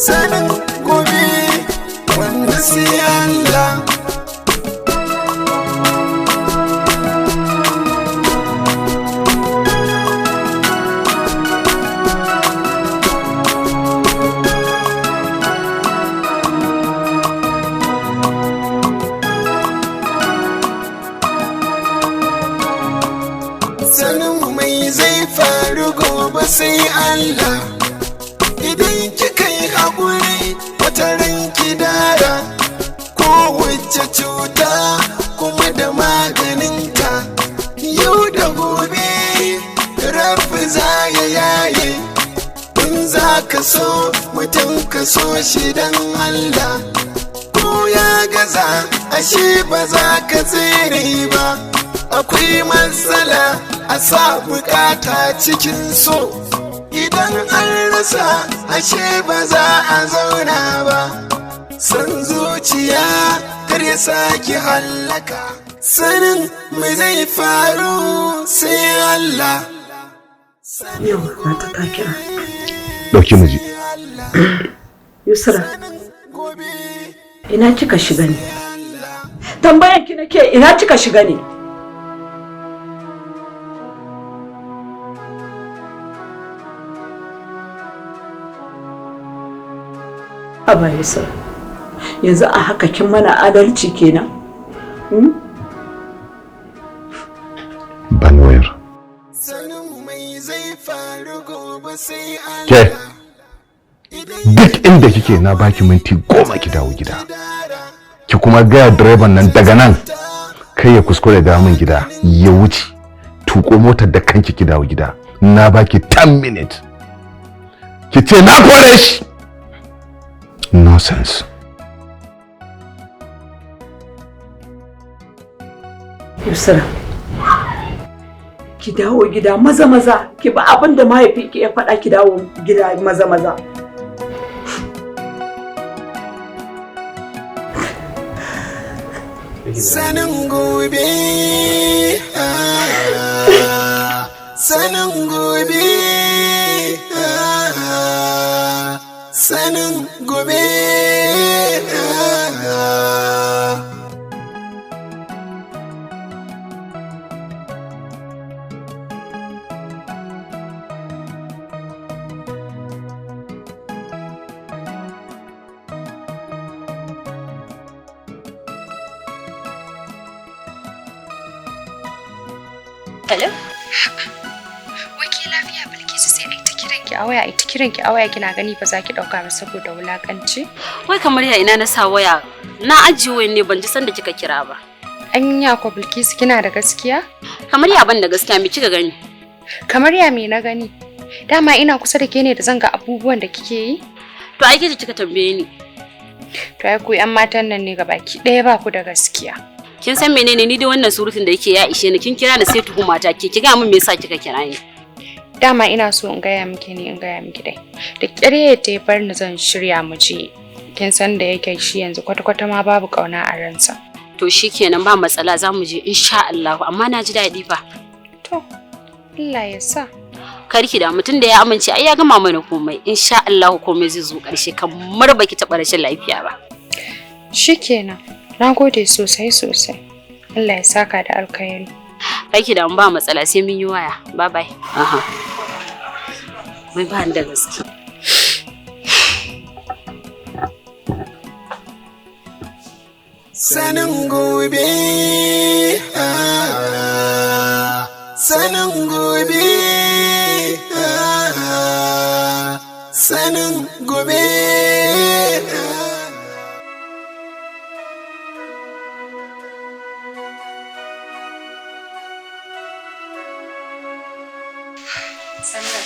Sanin gobe wanda sai Allah. Sanin mai zai faru gobe sai Allah. Idan kika yi haƙuri, wata ranki dara, ko wacce cuta kuma da maganinta. Yau da gobe rafi za ya yaye. In za ka so mutum, ka so shi don Allah. Ko ya gaza, ashe ba za ka tsere ba. Akwai matsala a sa bukata cikin so. Idan an rasa, ashe ba za a zauna ba. San zuciya kar ya sake hallaka. Sanin mai zai faru sai Allah. Yau na ta ta kira. Ɗauki mu je. Yusra, ina kika shiga ne? Tambayan ki nake, ina kika shiga ne? Haba Yusra, yanzu a haka kin mana adalci kenan? Hmm? Ba ni wayar. Sanin mai zai faru gobe sai Ke, Allah. duk inda kike, na baki minti 10 ki dawo gida. Ki kuma gaya direban nan, daga nan kai ya kuskure dawo min gida ya wuce. Tuko motar da kanki ki dawo gida. Na baki 10 minutes. Ki ce na kore shi. Nonsense. Yusra, ki dawo gida maza maza, ki ba abin da mahaifinki ya faɗa, ki dawo gida maza maza. Sanin gobe, ah, sanin gobe, ah, sanin gobe. Ah. Hello? Wai ke lafiya, Bilkisu? Sai ai ta kiran ki a waya, ai ta kiran ki a waya, kina gani ba za ki dauka ba saboda wulakanci? Wai kamar ya ina na sa waya? Na ajiye wayan ne, ban ji sanda kika kira ba. Anya ko Bilkisu kina da gaskiya? Kamar ya ban da gaskiya? Me kika gani? Kamar ya me na gani? Dama ina kusa da ke ne da zan ga abubuwan da kike yi? To ai ke kika tambaye ni. To ai ku yan matan nan ne gabaki ɗaya ba ku da gaskiya. Kin san menene, ni dai wannan surutun da yake ya ishe ni. Kin kira ni sai tuhuma ta ke. Ki ga min me yasa kika kira ni. Dama ina so in gaya miki ne, in gaya miki dai. Da ƙyar ta bar ni zan shirya mu je. Kin san da yake shi yanzu kwata-kwata ma babu ƙauna a ransa. To shikenan, ba matsala, za mu je insha Allah, amma na ji daɗi fa. To, Allah ya sa. Karki da mutum da ya amince ai ya gama mana komai. Insha Allah komai zai zo ƙarshe kamar baki taɓa rashin lafiya ba. Shikenan. Na gode sosai sosai. Allah ya saka da alkhairi. Karki da ba matsala, sai mun yi waya. Bye bye. Aha. Mai ba ni da gaske. Sanin gobe, ah, sanin gobe, ah, sanin gobe. Ah. Sannan.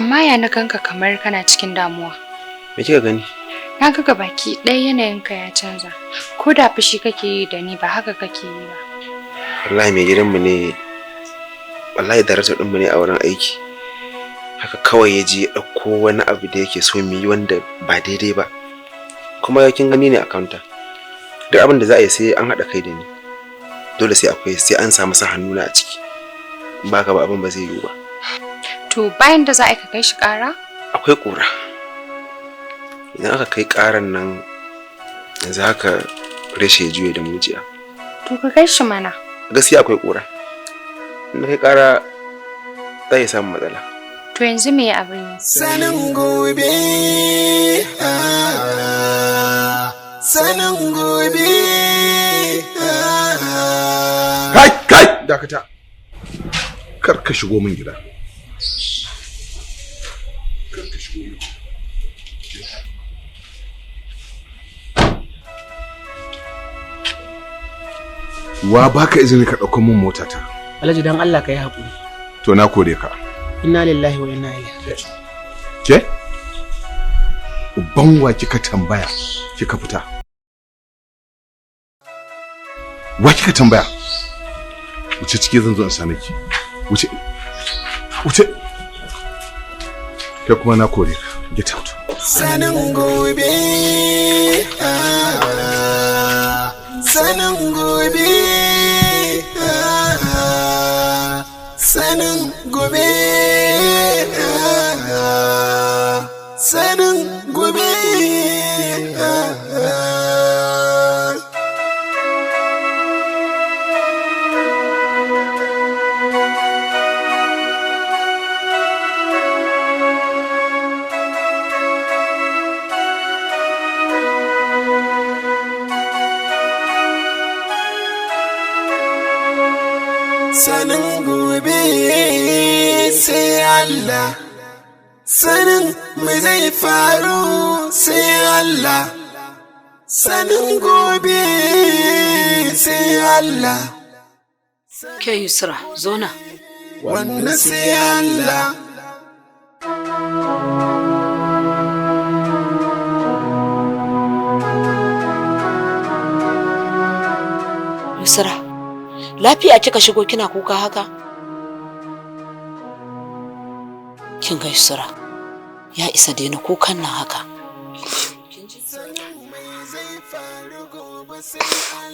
Amma ya na ganka kamar kana cikin damuwa. Me kika gani? Na ga baki ɗaya yanayinka ya canza. Ko da fushi kake yi da ni ba haka kake yi ba. Wallahi mai gidanmu ne, wallahi director ɗinmu ne a wurin aiki. Haka kawai ya je ya ɗauko wani abu da yake so mu yi wanda ba daidai ba. Kuma kin gani ne a counter. Duk abin da za a yi sai an haɗa kai da ni. Dole sai akwai sai an samu sa hannuna a ciki. In ba haka ba abin ba zai yiwu ba. To bayan da za a yi ka kai shi ƙara? Akwai ƙura. Idan aka kai ƙaran nan yanzu haka reshe ya juye da mujiya. To ka kai shi mana. Gaskiya akwai ƙura. In na kai ƙara za a iya samun matsala. To yanzu me abin yi? Sanin gobe, ah, sanin gobe. Ah. Kai, kai, dakata. Kar ka shigo min gida. Kar ka shigo min gida. Wa baka izini ka ɗauko min motata? Alhaji, dan Allah ka yi haƙuri. To na kore ka. Inna lillahi wa inna ilaihi raji'un. Ke? Uban wa kika tambaya kika fita? Wa kika tambaya? Wuce ciki, zan zo in same ki. Wuce. Wuce. Kai kuma na kore ka. Get out. Sanin gobe, ah, sanin gobe, ah, sanin gobe, ah, sanin gobe. Ah. Sanin gobe sai Allah, sanin mai zai faru sai Allah, sanin gobe sai Allah. Ke Yusra, zo nan. Wannan sai Allah. Yusra, lafiya kika shigo kina kuka haka? Kin ga Yusra, ya isa daina kukan nan haka.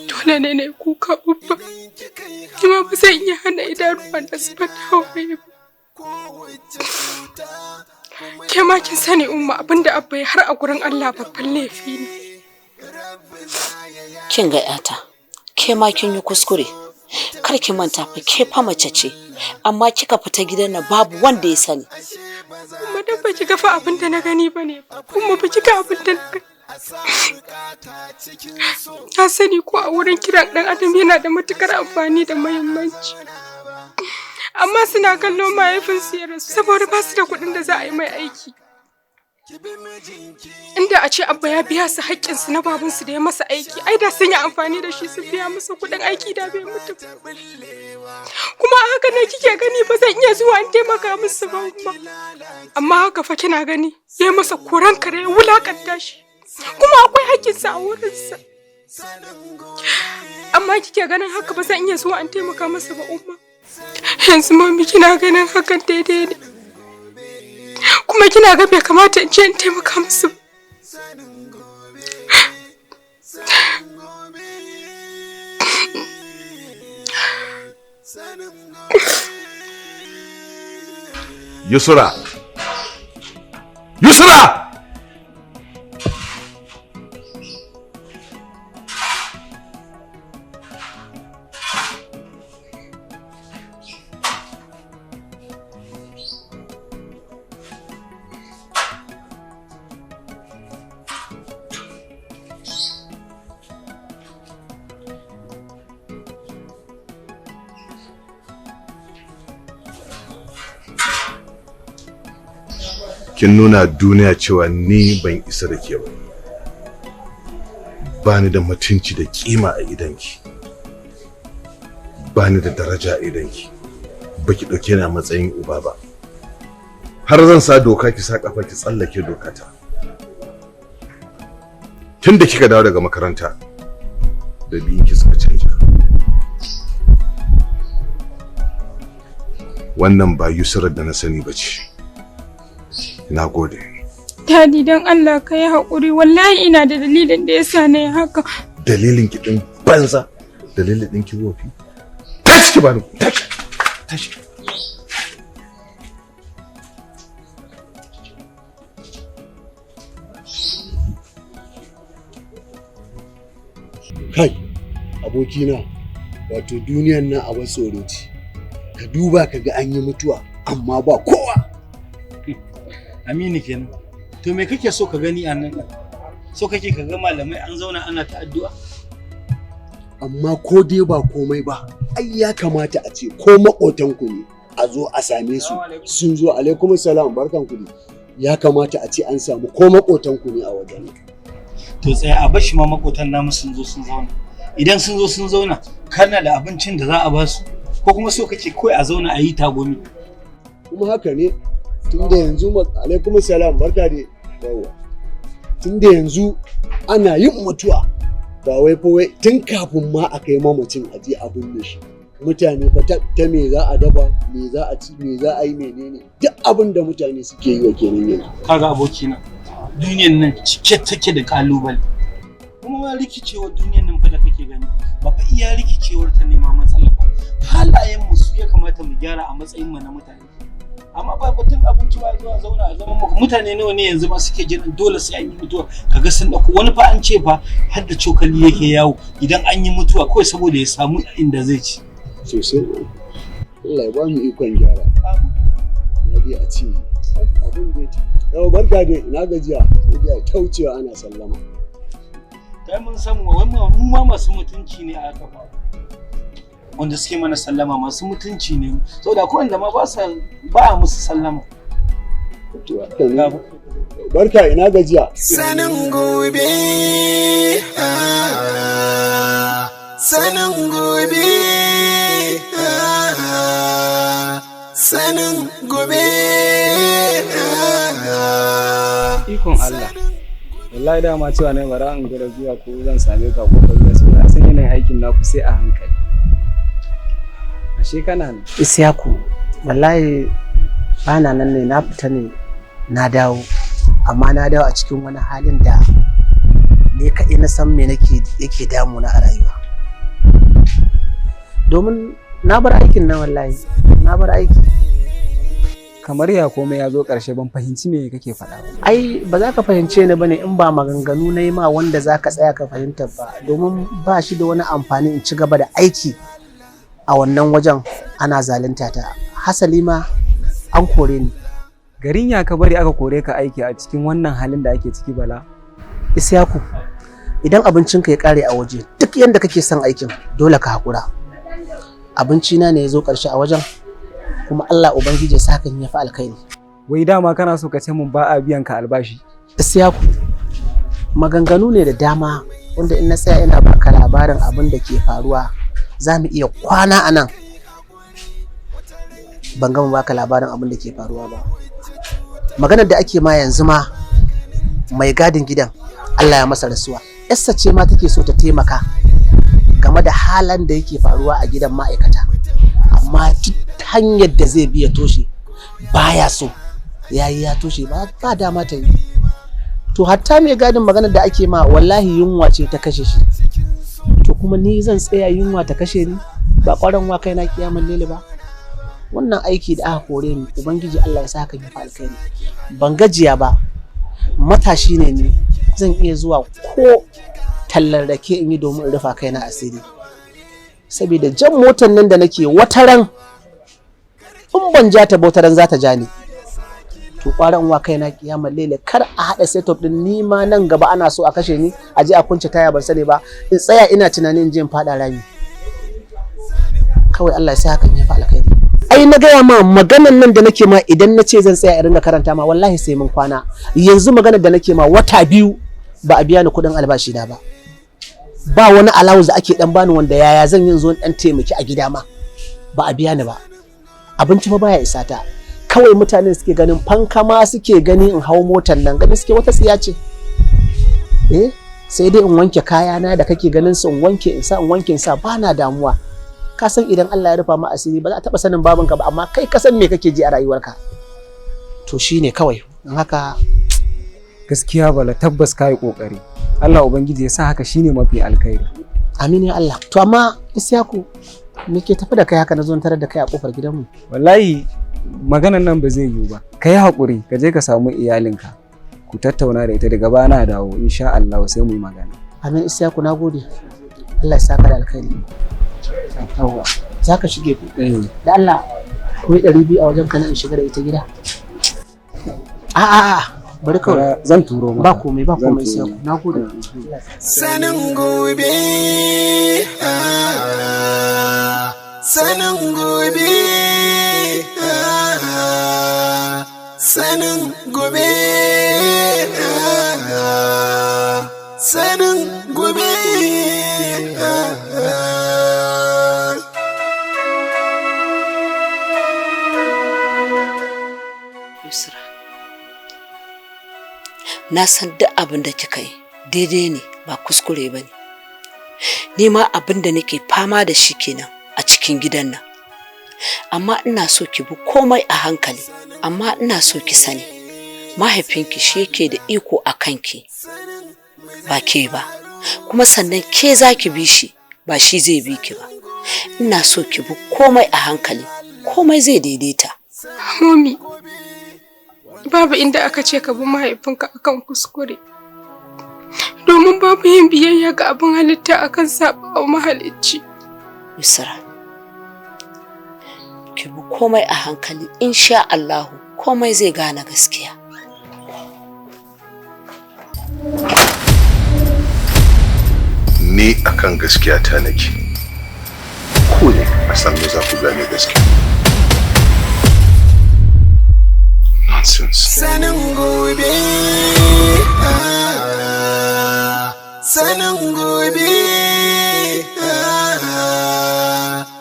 Dole ne na yi kuka, Ubba. Ni ma ba zan iya hana idanuwa na zubar da hawaye ba. Ke ma kin sani, Umma, abinda Abba ya har a gurin Allah babban laifi ne. Kin ga yata, ke ma kin yi kuskure. Kar ki manta fa, ke fa mace ce, amma kika fita gidan nan babu wanda ya sani. Umma, dan ba ki ga fa abin da na gani ba ne. Umma, ba ki ga abin da na gani. Na sani ko a wurin kiran ɗan adam yana da matukar amfani da muhimmanci. Amma suna kallo mahaifinsu ya rasu saboda ba su da kuɗin da za a yi mai aiki. Inda a ce Abba ya biya su haƙƙinsu na babansu da ya masa aiki, ai da sun yi amfani da shi su biya masa kuɗin aiki da bai mutu ba. Kuma a haka ne kike gani ba zan iya zuwa in taimaka musu ba, Umma. Amma haka fa kina gani ya yi masa koran kare, ya wulakanta shi. Kuma akwai haƙƙinsa a wurinsa. Amma kike ganin haka ba zan iya zuwa in taimaka masa ba, Umma. Yanzu mami, kina ganin hakan daidai ne? Kuma kina ga bai kamata in je in taimaka musu ba? Yusra! Yusra! Kin nuna duniya cewa ni ban isa da ke ba. Ba ni da mutunci da kima a idanki. Ba ni da daraja a idanki. Ba ki ɗauke ni a matsayin uba ba. Har zan sa doka ki sa kafa ki tsallake dokata. Tun da kika dawo daga makaranta, da biyun ki suka canja. Wannan ba Yusrar da na sani ba ce. Na gode. Dadi don Allah ka yi haƙuri, wallahi ina da dalilin da yasa na yi haka. Dalilin ki ɗin banza, dalilin ɗin ki wofi. Tashi ki bani, tashi, tashi. Kai, abokina, wato duniyan nan abin tsoro ce. Ka duba ka ga an yi mutuwa, amma ba kowa. Aminu kenan. To me kake so ka gani a nan? So kake ka ga malamai an zauna ana ta addu'a? Amma ko dai ba komai ba, ai ya kamata a ce ko maƙotanku ne a zo a same su. Sun zo, alaikum salam, barkanku ne. Ya kamata a ce an samu ko maƙotanku ne a wajen. To tsaya a bashi ma maƙotan namu sun zo sun zauna. Idan sun zo sun zauna, kana da abincin da za a ba su, ko kuma so kake kawai a zauna a yi tagumi. Kuma haka ne, tunda yanzu, alaikum salam, barka dai. Yawwa. Tunda yanzu ana yin mutuwa, ba wai fa wai tun kafin ma a kai mamacin a je a binne shi. Mutane fa ta me za a dafa, me za a ci, me za a yi, menene, duk abin da mutane suke yi wa kenan yanzu. Kaga abokina, duniyan nan cike take da kalubale. Kuma rikicewar duniyan nan fa da kake gani, ba fa iya rikicewar ta nema matsala ba. Halayen mu su ya kamata mu gyara a matsayin mu na mutane. Amma ba batun abinci ba zuwa zauna a zaman maka, mutane nawa ne yanzu ma suke jiran dole sai an yi mutuwa, kaga sun dauko wani fa an ce fa har da cokali yake yawo idan an yi mutuwa kawai saboda ya samu inda zai ci. Sosai. Allah ya ba mu ikon gyara. Na dai a ce abin da ya yau barka dai, ina gajiya, sai dai a taucewa ana sallama. Kai mun san mu ma masu mutunci ne a haka fa. Wanda suke mana sallama masu mutunci ne, saboda akwai wanda ma ba sa ba a musu sallama. Barka, ina gajiya. Sanin gobe, sanin gobe, sanin gobe. Ikon Allah. Wallahi dama cewa ne bara in gwada zuwa ko zan same ka ko ka zuwa, saboda san yanayin aikin naku sai a hankali. Ashe kana nan. Isiyaku, wallahi bana nan ne, na fita ne na dawo, amma na dawo a cikin wani halin da ne kaɗai na san me nake yake damuna a rayuwa. Domin na bar aikin nan, wallahi na bar aiki. Kamar ya komai ya zo ƙarshe, ban fahimci me kake faɗa ba. Ai ba za ka fahimce ni bane in ba maganganu na yi ma wanda za ka tsaya ka fahimta ba, domin ba shi da wani amfani in ci gaba da aiki a wannan wajen ana zalunta ta. Hasali ma an kore ni. Garin ya ka bari aka kore ka aiki a cikin wannan halin da ake ciki, Bala? Isiyaku, idan abincinka ya kare a waje, duk yanda kake son aikin dole ka haƙura. Abincina ne ya zo ƙarshe a wajen, kuma Allah Ubangiji ya sa hakan ya fi alkhairi. Wai dama kana so ka ce mun ba a biyan ka albashi? Isiyaku, maganganu ne da dama wanda in na tsaya ina baka labarin abin da ke faruwa za mu iya kwana a nan ban gama baka labarin abin da ke faruwa ba. Maganar da ake ma yanzu ma, mai gadin gidan Allah ya masa rasuwa. Yarsa ce ma take so ta taimaka game da halin da yake faruwa a gidan ma'aikata, amma duk hanyar da zai bi ya toshe baya so, yayi ya toshe ba dama ta yi. To hatta mai gadin maganar da ake ma, wallahi yunwa ce ta kashe shi. To kuma ni zan tsaya yunwa ta kashe ni? Ba ƙwaron wa kaina kiyaman lele ba. Wannan aiki da aka kore ni, Ubangiji Allah ya sa hakan ya fi alkhairi. Ban gajiya ba, matashi ne ni, zan iya zuwa ko tallar rake in yi domin in rufa kaina asiri. Saboda jan motar nan da nake, wataran in ban ja ta ba wataran za ta ja ni. To ƙwara in wa kaina kiyamar lele, kar a haɗa setup ɗin ni ma nan gaba ana so a kashe ni, a je a kunce taya ban sani ba, in tsaya ina tunanin in je in faɗa rami. Kawai Allah ya sa hakan ya fi alkhairi. Ai na gaya ma, maganan nan da nake ma, idan na ce zan tsaya in ringa karanta ma, wallahi sai mun kwana. Yanzu maganar da nake ma, wata 2 ba a biya ni kuɗin albashi na ba. Ba wani allowance da ake dan bani wanda yaya zan yi zo dan taimaki a gida ma ba a biya ni ba. Abinci ma baya isa ta. Kawai mutane suke ganin fanka ma suke gani in hau motar nan, gani suke wata tsiya ce. Eh, sai dai in wanke kayana da kake ganin su, in wanke in sa, in wanke in sa, ba na damuwa. Ka san idan Allah ya rufa ma asiri, ba za a taɓa sanin babanka ba, amma kai ka san me kake ji a rayuwarka. To shine kawai, don haka. Gaskiya Bala, tabbas ka yi kokari. Allah Ubangiji ya sa haka shine mafi alkhairi. Amin ya Allah. To amma Isiyaku, me ke tafi da kai haka na zo na tarar da kai a kofar gidanmu? Wallahi maganan nan ba zai yiwu ba. Ka yi haƙuri, ka je ka samu iyalinka, ku tattauna da ita. Daga baya na dawo, insha Allah sai mu yi magana. Amin Isiyaku, na gode. Allah ya saka da alkhairi. Yawwa, za ka shige ku? Da Allah ku yi 200 a wajen ka na in shiga da ita gida. A a a, bari kawai. Zan turo maka. Ba komai, ba Zan komai. turo. Isiyaku, na gode. Sanin gobe, ah, sanin gobe, ah, sanin gobe, ah, sanin gobe, ah. Yusra, na san duk abin da kika yi daidai ne, ba kuskure ba ne. Ni ma abin da nake fama da shi kenan a cikin gidan nan. Amma ina so ki bi komai a hankali, amma ina so ki sani, mahaifinki shi yake da iko a kanki, ba ke ba. Kuma sannan ke za ki bi shi, ba shi zai bi ki ba. Ina so ki bi komai a hankali, komai zai daidaita. Momi, babu inda aka ce ka bi mahaifinka akan kuskure. Domin babu yin biyayya ga abin halitta akan saɓawa mahalicci. Yusra, ki bi komai a hankali, insha Allahu komai zai gane gaskiya. Ni akan gaskiya ta nake. Ku ne a sannu za ku gane gaskiya. Nonsense. Sanin gobe, ah, sanin gobe.